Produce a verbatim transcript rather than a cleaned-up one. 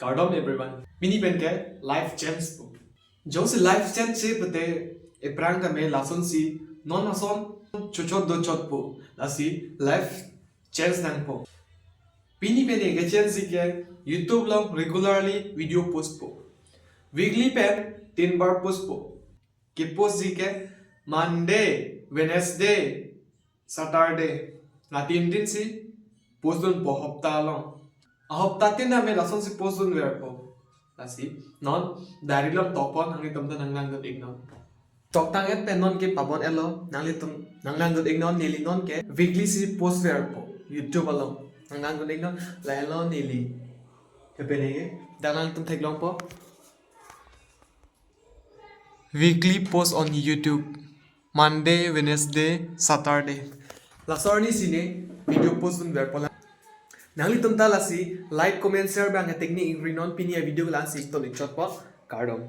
Kardom everyone. Pini pen ke life change po. Jongsi life change si pute, ephrang tame lasonsi non ason chochot dochotpo. Lasi life change nangpo. Pini pen ke change si ke YouTube along regularly video post po. Weekly pen tin bar post po. Ke post si ke Monday, Wednesday, Saturday. La tin din si post dunpo hopta along. Ahopta tin tame lasonsi post dunverpo. Lasi non diary along tokpon, nanglitum ta nanglangdun iknon. Toktang et pen non ke pabon-etlo, nanglitum nanglangdun iknon, neli non ke weekly si post verpo YouTube along. Nanglangdun iknon, lahelo neli. Ke pen ke, dak nanglitum theklongpo. Weekly post on YouTube, Monday, Wednesday, Saturday. Laso arni si ne video post dunverpo lang. Nanglitum ta lasi like, comment, share abang teknik ingrinon, pini a-video la-ansi ton ikchotpo. Kardom.